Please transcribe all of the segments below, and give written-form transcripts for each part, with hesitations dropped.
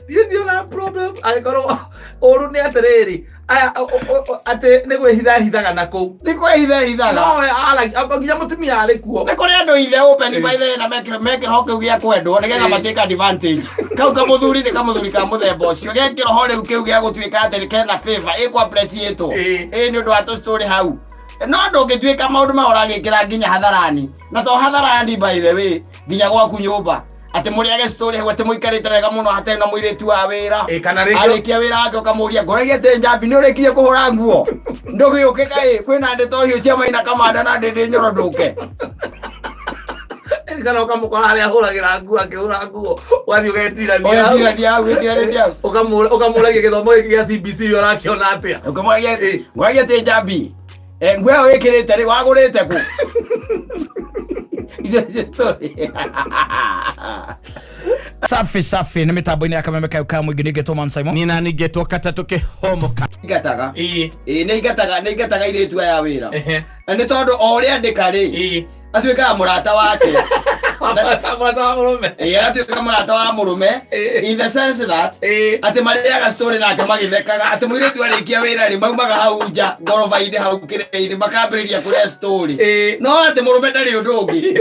Niĩ ndiona problem angĩkorwo ũru nĩ atĩrĩrĩ, aya atĩ nĩ gwĩhitha hithaga na kũu. Nĩ kwĩhitha hithaga. No we aragia nginya mũtumia arĩ kuo. Nĩ kũrĩ andũ ithe open by the way na mekĩroho kĩu gĩa kwendwo nĩgetha matĩke advantage. Kau kamũthuri nĩ kamũthuri ka mũthemba ũcio. Gekĩroho rĩu kĩu gĩa gũtuĩka atĩ kena favor ĩkũ appreciate-wo. Ĩ nĩ ũndũ wa tũ-story hau. No ndũngĩtuĩka maũndũ maya ũragĩkĩra nginya hatharani. Na to hatharani by the way, nginya gwaku nyũmba. Atĩ mũrĩage story hau atĩ mũikarĩte wega mũno hatarĩ na mũirĩtu wa wĩra. Ĩ, kana rĩngĩ Arĩkia wĩra wake ũkamũria ngũragia atĩ njambi nĩ ũrĩkirie kũhũra nguo ndũgĩũke kaĩ kwĩna ndeto hiũ cia maina kamanda na ndĩndĩ nyoro ndũke. Kana ũkamũkora harĩa ahũragĩra nguo akĩhũra nguo, ũgathiĩ ũgetirania hau. Ũgetirania hau, wĩtiranĩtie hau. Ũkamũragia gĩthomo gĩkĩ gĩa CBC ũrakĩona atĩa? Ũkamũragia ngũragia atĩ njambi nguo ĩyo wĩkĩrĩte rĩ wagũrĩte kũ? Icio nĩcio story. Safi safi nĩ mĩtambo-inĩ ya kameme kayo ka mũingĩ ningĩtwo Man Simon. Nina ningĩtwo katatũ kĩhomoka. Ingataga. Ĩĩ nĩ ingataga airĩtu aya wĩra. Na nĩ tondũ o ũrĩa andĩka rĩ, atuĩkaga mũrata wake. Mũrata wa mũrũme. Ĩĩ, agatuĩka mũrata wa mũrũme in the sense that atĩ marĩaga story nake magĩthekaga, atĩ mũirĩtu arĩkia wĩra rĩ, maumaga hau nja ngoroba-inĩ hau kĩrĩinĩ makambĩrĩria kũrĩa story. No atĩ mũrũme ndarĩ ũndũ ũngĩ,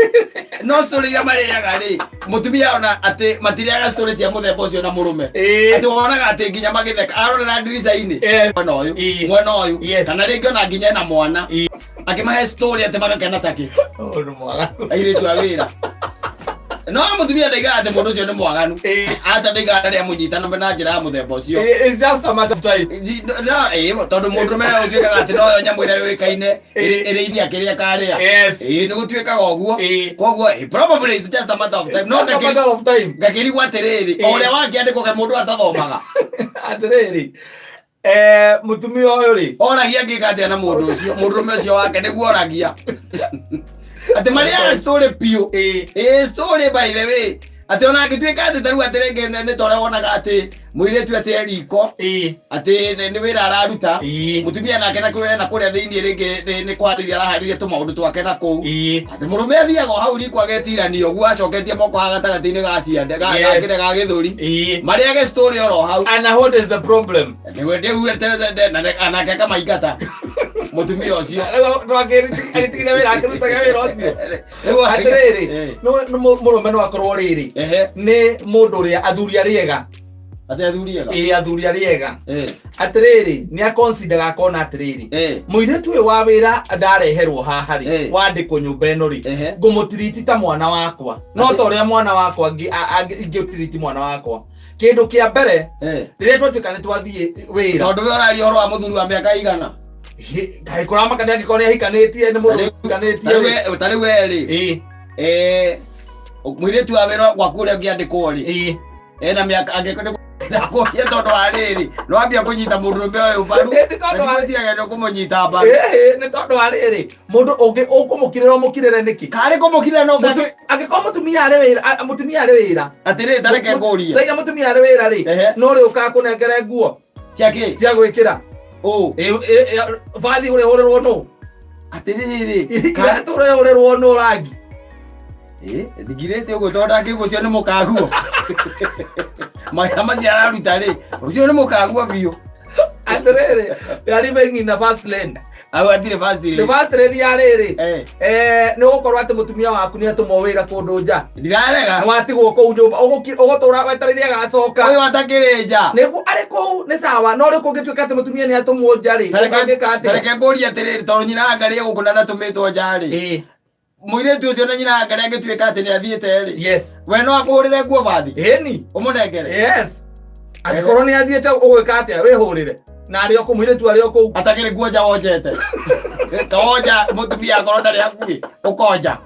no story iria marĩaga rĩ, mũtumia ona atĩ matirĩaga story cia mũthemba ũcio na mũrũme. Atĩ wonaga atĩ nginya magĩtheka arorera ndirica-inĩ mwena ũyũ, mwena ũyũ, kana rĩngĩ ona nginya ena mwana akĩmahe story atĩ magakena takĩ. Ũndũ mwaganu. Airĩtu a wĩra, no mũtumia ndaigaga atĩ mũndũ ũcio nĩ mwaganu. Aca, ndaigaga rĩrĩa mũnyitana na njĩra ya mũthemba ũcio. It's just a matter of time. No, tondũ mũndũrũme ũtuĩkaga atĩ noyo nyamũ ĩrĩa yũĩkaine ĩrĩithia kĩrĩa karĩa. Ĩĩ, nĩ gũtuĩkaga ũguo. Koguo probably it's just a matter of time, no Just a matter of time. Ngakĩrigwo atĩrĩrĩ, o ũrĩa wakĩandĩkwo ke mũndũ atathomaga. Atĩrĩrĩ, mũtumia ũyũ rĩ, oragia ngĩka atĩa na mũndũ ũcio, mũndũrũme ũcio wake, nĩguo oragia atĩ marĩaga story biũ. Ĩĩ, story by the way, atĩ ona angĩtuĩka atĩ tarĩu atĩ rĩngĩ nĩ ta ũrĩa wonaga atĩ mũirĩtu atĩ e riko, atĩ nĩ wĩra araruta, mũtumia nake na kũrĩa na kũrĩa thĩinĩ rĩngĩ nĩ kũharĩria araharĩria tũmaũndũ twake na kũu, atĩ mũrũme athiaga o hau riko agetirania ũguo acoketie moko haha gatagatĩ-inĩ ga ciande ga kĩrĩa ga gĩthũri, marĩage story oro hau. And what is the problem? Nĩguo ndĩu anake akamaingata mũtumia ũcio. Agĩtigire wĩra akĩrutaga wĩra ũcio. Nĩguo. Atĩrĩrĩ, mũrũme no akorwo rĩrĩ nĩ mũndũ ũrĩa athuri arĩa ega. Atĩ athuri ega? Ĩĩ, athuri arĩa ega. Atĩrĩrĩ, nĩ akonsidaga akona atĩrĩrĩ, mũirĩtu ũyũ wa wĩra ndareherwo haha rĩ, wandĩkwo nyũmba ĩno rĩ, ngũmũtiriti ta mwana wakwa, no ta ũrĩa mwana wakwa ingĩũtiriti mwana wakwa. Kĩndũ kĩa mbere, rĩrĩa twatuĩka nĩ twathiĩ wĩra. Tondũ we ũraria ũhoro wa mũthuri wa mĩaka igana? Kaĩ kũramaka nĩ angĩkorwo nĩ ahikanĩtie, nĩ mũndũ ũhikanĩtie rĩ. Ta rĩu we rĩ, mũirĩtu wa wĩra gwaku ũrĩa ũngĩandĩkwo rĩ, ena mĩaka angĩkorwo ndakũria, tondũ wa rĩrĩ nĩ wambia kũnyita mũndũrũme ũyũ mbaru. Nĩ tondũ wa- Ngwĩciragia nĩ ũkũmũnyita mbaru. Nĩ tondũ wa rĩrĩ, mũndũ ũngĩ ũkũmũkirĩra ũmũkirĩre nĩkĩ? Karĩ kũmũkirĩra no Angĩkorwo mũtumia arĩ wĩra, mũtumia arĩ wĩra. Atĩrĩrĩ, tareke ngũrie. Thaina mũtumia arĩ wĩra rĩ, no rĩ ũkaga kũnengere nguo cia kĩ? Cia gwĩkĩra. Ũ. Ĩ, bathi ũrĩhũrĩrwo nũ? Atĩrĩrĩ, iratũ ũrĩhũrĩrwo nũ rangi? Ndigirĩte ũguo tondũ ndangĩuga ũcio nĩ mũkaguo. Mawĩra macio araruta rĩ, ũcio nĩ mũkaguo biũ. Atĩrĩrĩ, we are living in a fast lane. Au atirĩ fast The lane. fast lane ya rĩrĩ, nĩ gũkorwo atĩ mũtumia waku nĩ atũmwo wĩra kũndũ nja. Ndirarega. Nĩ watigwo kũu nyũmba, ũgũtũra wetereire agacoka. Ũyũ atakĩrĩ nja. Nĩguo arĩ kũu nĩ sawa, no rĩu kũngĩtuĩka atĩ mũtumia nĩ atũmwo nja rĩ, ũngĩka atĩa? Tareke ngũrie atĩrĩrĩ, tondũ nyina wa Ngarĩ gũkũ na ndatũmĩtwo nja rĩ, mũirĩtu ũcio na nyina wa Ngarĩ angĩtuĩka atĩ nĩ athiĩte rĩ, we no akũhũrĩre nguo bathi? Ĩni. Ũmũnengere? Yes, angĩkorwo nĩ athiĩte, ũgwĩka atĩa? Wĩhũrĩre na arĩ o kũu, mũirĩtu arĩ o kũu. Atakĩrĩ kuonja wonjete kawonja, mũtumia akorwo ndarĩ hakuhĩ ũkonja.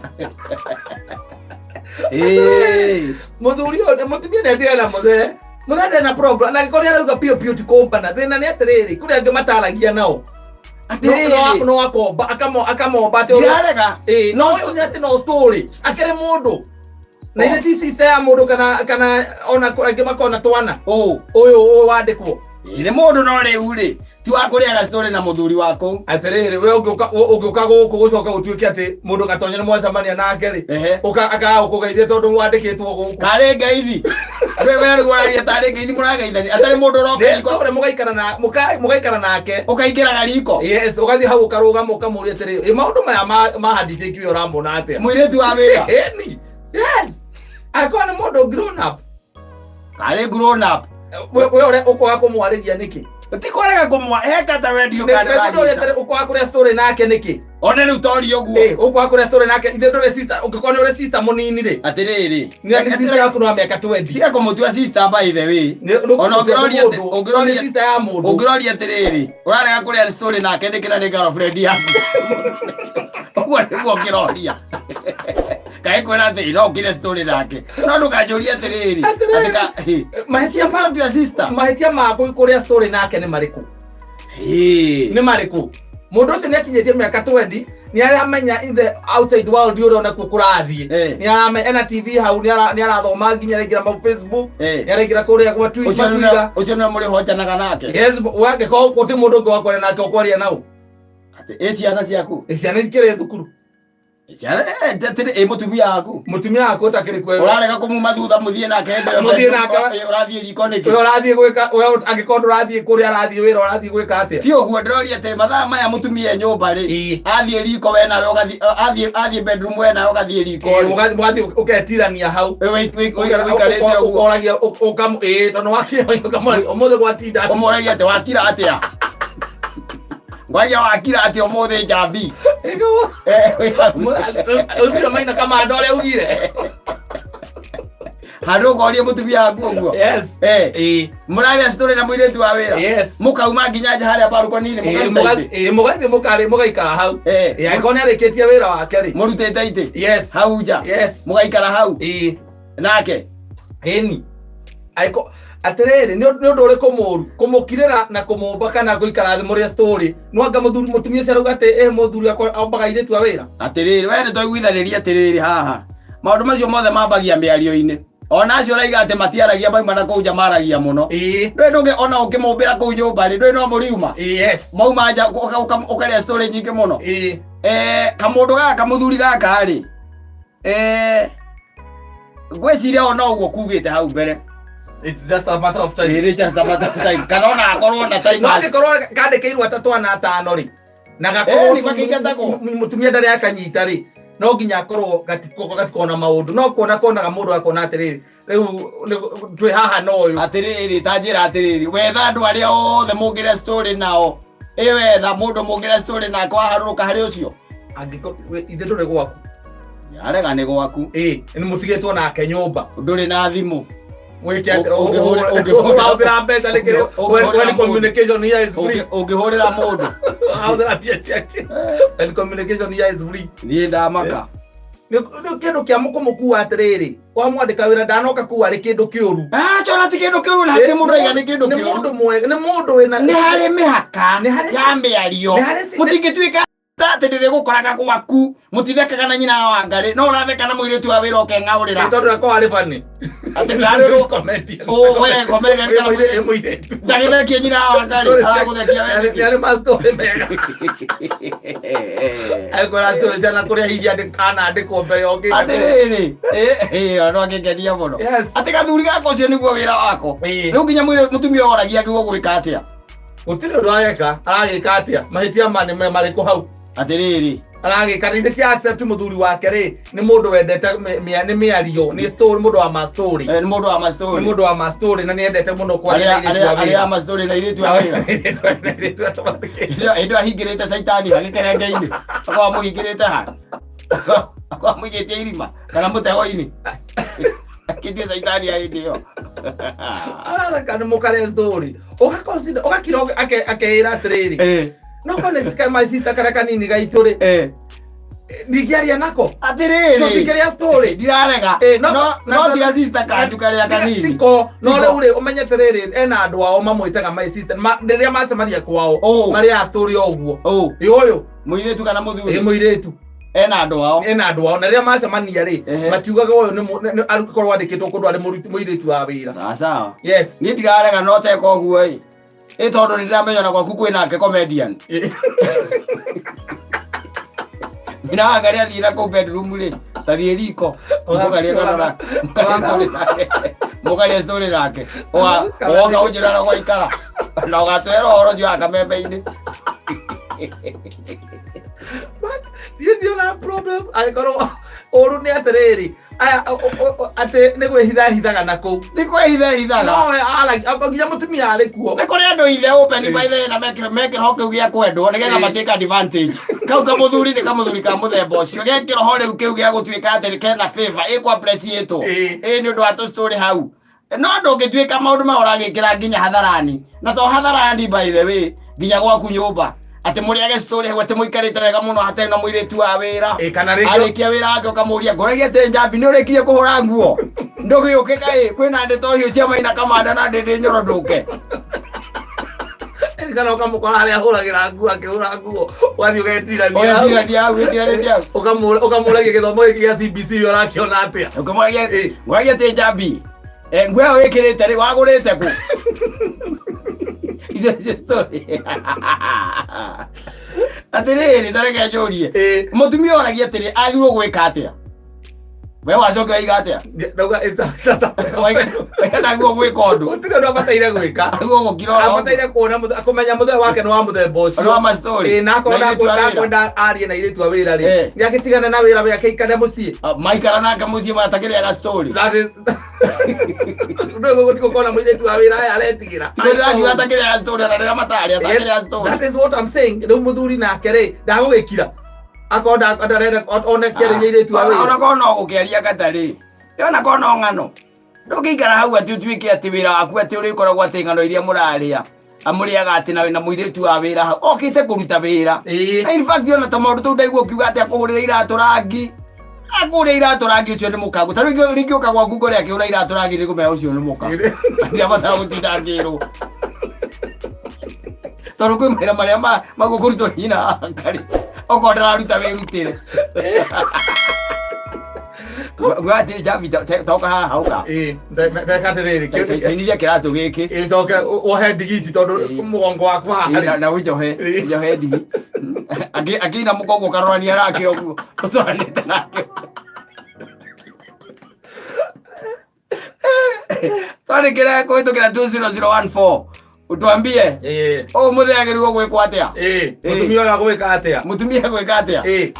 Ĩĩ. Mũthuri ũyũ, mũtumia nĩ atigana na mũthee, mũthee ndarĩ na problem, na angĩkorwo nĩ arauga biũ biũ ti kũmbana. Thĩna nĩ atĩrĩrĩ, kũrĩ angĩ mataragia nao. Atĩrĩrĩ. No akomba akamomba atĩ Ndirarega. Ĩĩ, no ũyũ nĩ atĩ no story akĩrĩ mũndũ na ithe ti sister ya mũndũ kana ona angĩ makona twana. Ũ? Ũyũ wandĩkwo. Nĩ mũndũ no rĩu rĩ ti wa kũrĩaga story na mũthuri waku. Atĩrĩrĩ, we ũngĩũka gũkũ gũcoka gũtuĩke atĩ mũndũ gatonya nĩ mwacemania nake rĩ, Ehe. Akaga gũkũgeithia tondũ wandĩkĩtwo gũkũ. Karĩ ngeithi we we rĩu ũraria tarĩ ngeithi mũrageithania atarĩ mũndũ ũroka Nĩ riko story mũgaikara na mũgaikara nake. Ũkaingĩraga riko. Yes, ũgathiĩ hau ũkarũgama ũkamũria atĩrĩ, "Ĩ, maũndũ maya ma handshake ũyũ ũramona atĩa?" Mũirĩtu wa wĩra. Ĩni, yes, angĩkorwo nĩ mũndũ grown up. Karĩ grown up. We ũrĩa ũkwaga kũmwarĩria nĩkĩ? Ti kwarega kũmwa heka ta wendi. Nĩ ũrĩa atĩrĩ, ũkwaga kũrĩa story nake nĩkĩ? One rĩu tori ũguo. Ĩ, ũkwaga kũrĩa story nake ithe ndũrĩ sister, ũngĩkorwo nĩ ũrĩ sister mũnini rĩ, Atĩrĩrĩ, nĩ sister yaku no wa mĩaka 20. Tiga kũmũtua sister, by the way. Ona ũngĩroria ũngĩroria sister ya mũndũ. Ũngĩroria atĩrĩrĩ, ũrarega kũrĩa story nake nĩkĩ na nĩ girlfriend yaku? Ũguo nĩguo ũngĩroria kaĩ kwĩra atĩ no ũkire story nake, no ndũkanjũrie atĩrĩrĩ Atĩrĩrĩ. atĩ Mahĩtia not your sister. Mahĩtia ma kũrĩa story nake nĩ marĩkũ? Ĩĩ. Nĩ marĩkũ? Mũndũ ũcio nĩ akinyĩtie mĩaka 20, nĩ aramenya in the outside world ũrĩa onakuo kũrathiĩ. Nĩ aramenya ena TV hau, nĩ arathoma nginya araingĩra mau Facebook, nĩ araingĩra kũrĩa gwa Ũcio Twitter. Ũcio nĩwe mũrĩhonjanaga nake? Yes, wangĩkorwo gũtirĩ mũndũ ũngĩ wa kwaria nake, ũkwaria nau. Atĩ ĩ ciana ciaku? Ciana ikĩrĩ thukuru. Ciana atĩrĩ, ĩ mũtumia waku? Mũtumia waku ũtakĩrĩ kwewe. Ũrarega kũmuma thutha mũthiĩ nake hĩndĩ ĩyo? Mũthiĩ nake. Ũrathiĩ riko nĩkĩ? We ũrathiĩ gwĩka, we angĩkorwo ndũrathiĩ kũrĩa arathiĩ wĩra, ũrathiĩ gwĩka atĩa? Ti ũguo ndĩroria, atĩ mathaa maya mũtumia e nyũmba rĩ, athiĩ riko we nawe ũgathiĩ, athiĩ bedroom we nawe ũgathiĩ riko rĩ. Mũgathiĩ ũketirania hau. Ũikarĩte ũguo. Ũkoragia ĩĩ, tondũ wakinya ũkamũragia, "Ũmũthĩ gwatinda atĩa?" Ũmũragia atĩ wakira atĩa, ngwagia wakira atĩa ũmũthĩ njambi? Ugire maina kamanda ũrĩa ugire. Handũ ũkoria mũtumia waku ũguo. Yes. Mũraria story na mũirĩtu wa wĩra. Yes. Mũkauma nginya nja harĩa balcony-inĩ, mũkaruta itĩ. Ĩĩ, mũgathiĩ mũkarĩ mũgaikara hau. Ĩĩ, angĩkorwo nĩ arĩkĩtie wĩra wake rĩ. Mũrutĩte itĩ. Yes. Hau nja. Yes. Mũgaikara hau. Ĩĩ. Nake. Ĩni. Angĩko atĩrĩrĩ, nĩ ũndũ ũrĩkũ mũũru, kũmũkirĩra na kũmũmba kana gũikara thĩ mũrĩe story? No anga mũthuri, mũtumia ũcio arauga atĩ ĩ mũthuri akwa ombaga airĩtu a wĩra. Atĩrĩrĩ, we nĩ twaiguithanĩria atĩrĩrĩ, haha maũndũ macio mothe mambagia mĩario-inĩ, ona acio ũraiga atĩ matiaragia mauma na kũu nja maragia mũno. Ndũĩ ndũngĩ ona ũkĩmũmbĩra kũu nyũmba rĩ, ndũĩ no mũriuma. Yes. Mauma nja ũkarĩa story nyingĩ mũno. Kamũndũ gaka, kamũthuri gaka rĩ, ngwĩciria ona ũguo kugĩte hau mbere. It's just a matter of time. It is just a matter of time, kana ona akorwo na time. No angĩkorwo kandĩkĩirwo atatũ ana atano rĩ, na gakorwo Nĩ makĩingatagwo. Mũtumia ndarĩ akanyita rĩ, no nginya akorwo gatikona maũndũ, no kuona konaga mũndũ akona atĩrĩrĩ, rĩu twĩ haha na ũyũ. Atĩrĩrĩ, ta njĩra atĩrĩrĩ, wetha andũ arĩa othe mũngĩrĩa story nao, ĩ wetha mũndũ mũngĩrĩa story nake waharũrũka harĩ ũcio. Angĩkorwo ithe ndũrĩ gwaku. Arega nĩ gwaku. Ĩ, nĩ mũtigĩtwo nake nyũmba. Ndũrĩ na thimũ. Wĩke atĩa? Ũrahũthĩra mbeca nĩkĩ? When communication here is free. Ũngĩhũrĩra mũndũ. Ũrahũthĩra mbia ciake when communication here is free. Niĩ ndamaka. Nĩ kĩndũ kĩa mũkũmũkua atĩrĩrĩ, wamwandĩka wĩra ndanoka kua arĩ kĩndũ kĩũru. Aca, ona ti kĩndũ kĩũru, na hatirĩ mũndũ aiga nĩ kĩndũ Nĩ kĩũru. mũndũ mwega, nĩ mũndũ wĩna Nĩ harĩ mĩhaka Nĩ harĩ ya mĩario. Nĩ harĩ Mũtingĩtuĩka atĩ ndĩrĩgũkoraga gwaku mũtithekaga na nyina wa ngarĩ, no ũratheka na mũirĩtu wa wĩra ũkeng'aũrĩra. Nĩ tondũ akorwo arĩ funny. Atĩ ndarĩ Comedian. Ũ, we, comedian kana Ĩ mũirĩtu. Ndagĩthekie nyina wa ngarĩ, aragũthekia we nĩkĩ? Nĩ arĩ ma story mega. Agĩkora story ciana kũrĩa hihi anandĩkwo mbere okĩte. Atĩrĩrĩ, andũ angĩkenia mũno. Yes. Atĩ gathuri gaka ũcio nĩguo wĩra wako. Rĩu nginya mũtumia oragia agĩrĩirwo gwĩka atĩa? Gũtirĩ ũndũ areka, aragĩka atĩa? Mahĩtia ma nĩ marĩkũ hau? Atĩrĩrĩ, Aragĩka rĩ ti accept mũthuri wake rĩ, nĩ mũndũ wendete nĩ mĩario, nĩ story, mũndũ wa ma story. Nĩ mũndũ wa ma story. Nĩ mũndũ wa ma story na nĩ endete mũno kwaria na airĩtu a Arĩa wĩra. ma story na airĩtu a wĩra. Airĩtu a twandĩkĩte. Hĩndĩ ĩyo ahingĩrĩte caitani ha gĩkerenge-inĩ, akorwo amũhingĩrĩte ha, akorwo amũigĩtie irima kana mũtego-inĩ, akĩtie caitani ha hĩndĩ ĩyo. Araka nĩ mũkare story. Ũgaconsider, ũgakira akeĩra atĩrĩrĩ, no kone my sister karĩa kanini gaitũ rĩ, ndingĩaria nako. Atĩrĩrĩ, Tũtingĩrĩa story. Ndirarega. No tiga sister kanyu karĩa kanini. Tiko no. Tiko. Rĩu rĩ, ũmenye atĩrĩrĩ, ena andũ ao mamwĩtaga my sister. Rĩrĩa macemania kwao marĩaga story o ũguo. Ĩ ũyũ Mũirĩtu kana mũthuri? Ĩ mũirĩtu. Ena andũ ao. Ena andũ ao, na rĩrĩa macemania rĩ, matiugaga ũyũ nĩ akorwo andĩkĩtwo kũndũ arĩ mũirĩtu wa wĩra. Sawa. Yes. Niĩ ndirarega, no teka ũguo ĩ. Ĩ tondũ nĩ ndĩramenya ona gwaku kwĩ nake comedian. Nyina wa Ngarĩ athiĩ na kũu bedroom rĩ, ta thiĩ riko, mũkarĩe kanora, mũkarĩe story nake, mũkarĩe story nake. Ũgoka ũnjĩra ũrĩa gwaikara, na ũgatwĩra ũhoro ũcio wa kamembe-inĩ. Niĩ ndiona problem angĩkorwo ũru nĩ atĩrĩrĩ aya atĩ nĩ gwĩhitha hithaga na kũu. Nĩ kwĩhitha hithaga. No we aragia nginya mũtumia arĩ kuo. Nĩ kũrĩ andũ ithe open by the way na mekĩroho kĩu gĩa kwendwo nĩgetha matake advantage. Kau kamũthuri nĩ kamũthuri ka mũthemba ũcio. Gekĩroho rĩu kĩu gĩa gũtuĩka atĩ kena favor ĩkũ appreciate-wo. Ĩ nĩ ũndũ wa tũ-story hau. No ndũngĩtuĩka maũndũ maya ũragĩkĩra nginya hatharani. Na to hatharani by the way, nginya gwaku nyũmba. Atĩ mũrĩage story hau atĩ mũikarĩte wega mũno hatarĩ na mũirĩtu wa wĩra. Ĩ, kana rĩngĩ- Arĩkia wĩra wake ũkamũria ngũragia atĩ njambi nĩ ũrĩkirie kũhũra nguo. Ndũgĩũke kaĩ kwĩna ndeto hiũ cia Maina Kamanda na Ndĩndĩ Nyoro ndũke. Kana ũkamũkora harĩa ahũragĩra nguo akĩhũra nguo ũgathiĩ ũgetirania hau. Ũgetirania hau, wĩtiranĩtie hau. Ũkamũragia gĩthomo gĩkĩ gĩa CBC ũrakĩona atĩa. Ũkamũragia Ĩ. ngũragia atĩ njambi nguo ĩyo wĩkĩrĩte rĩ wagũrĩte kũ? Icio nĩcio story. Atĩrĩrĩ, ta reke njũrie. Ĩ. Mũtumia oragia atĩrĩ, agĩrĩirwo gwĩka atĩa? We wacoka waiga atĩa? Ndauga sasa Waiga ndagĩrĩirwo gwĩka ũndũ. Gũtirĩ ũndũ abataire gwĩka. Agĩrĩirwo gũkira oro ũguo. Abataire kuona kũmenya mũthee wake nĩ wa mũthemba ũcio. Nĩ wa ma story. Ĩ, na akorwo Na airĩtu a wĩra. ndakwenda arie na airĩtu a wĩra rĩ, Eh. nĩagĩtigane na wĩra wake aikare mũciĩ. Ah, maikara nake mũciĩ matakĩrĩaga story. That is Ndũĩ gũtirĩ gũkorwo na mũirĩtu wa wĩra aya aretigĩra. Tiguo ndĩrakiuga atakĩrĩaga story ona rĩrĩa matarĩ atakĩrĩaga story. That is what I'm saying. Rĩu mũthuri nake rĩ, ndagũgĩkira. Akorwo ndarenda one kĩarĩria airĩtu a wĩra. Ona korwo no gũkĩaria gatarĩ. Ona korwo no ng'ano. Ndũngĩikara hau atĩ ũtuĩke atĩ wĩra waku atĩ ũrĩkoragwo atĩ ng'ano iria mũrarĩa. Amũrĩaga atĩ na mũirĩtu wa wĩra hau. Okĩte kũruta wĩra. Ĩĩ. In fact ona ta maũndũ tũu ndaigua ũkiuga atĩ akũhũrĩra iratũ rangi. Akũhũrĩra iratũ rangi ũcio nĩ mũkangu. Ta rĩu ingĩũka gwaku ngore akĩhũra iratũ rangi nĩ ngũmenya ũcio nĩ mũka. Ndiabatara gũtinda ngĩrwo. Tondũ kwĩ mawĩra marĩa magũkũrutwo nĩ nyina wa Ngarĩ. Okorwo ndararuta wĩrutĩre. Gwatĩ njambi toka haha ũka. Ĩĩ, ndeka atĩrĩrĩ, Cainithia kĩratũ gĩkĩ. Ĩĩ, coke wohe ndigi ici tondũ Ĩĩ. mũgongo wakwa haha rĩ. Na ũnjohe Ĩĩ. njohe ndigi. Akĩina mũgongo ũkarorania nake ũguo ũtwaranĩte nake. Twandĩkĩre kũhĩtũkĩra 20014 ũtwambie Ĩĩ. ũũ mũthee agĩrĩirwo gwĩkwo atĩa? Ĩĩ, Ĩĩ. mũtumia ũyũ agwĩka atĩa? Mũtumia gwĩka atĩa? Ĩĩ,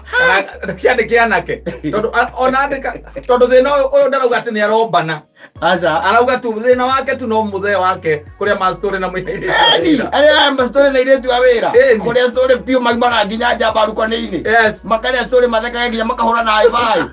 kĩandĩke anake tondũ ona andĩka tondũ thĩna ũyũ ũyũ ndarauga atĩ nĩ arombana. Aca. Arauga tu thĩna wake tu no mũthee wake kũrĩa mastorĩ na mũirĩtu wa Eni, wĩra. arĩa amba story na airĩtu a wĩra. Ĩni. Kũrĩa story biũ maumaga nginya nja barukoni-inĩ. Yes. Makarĩa story mathekaga nginya makahũra na high five.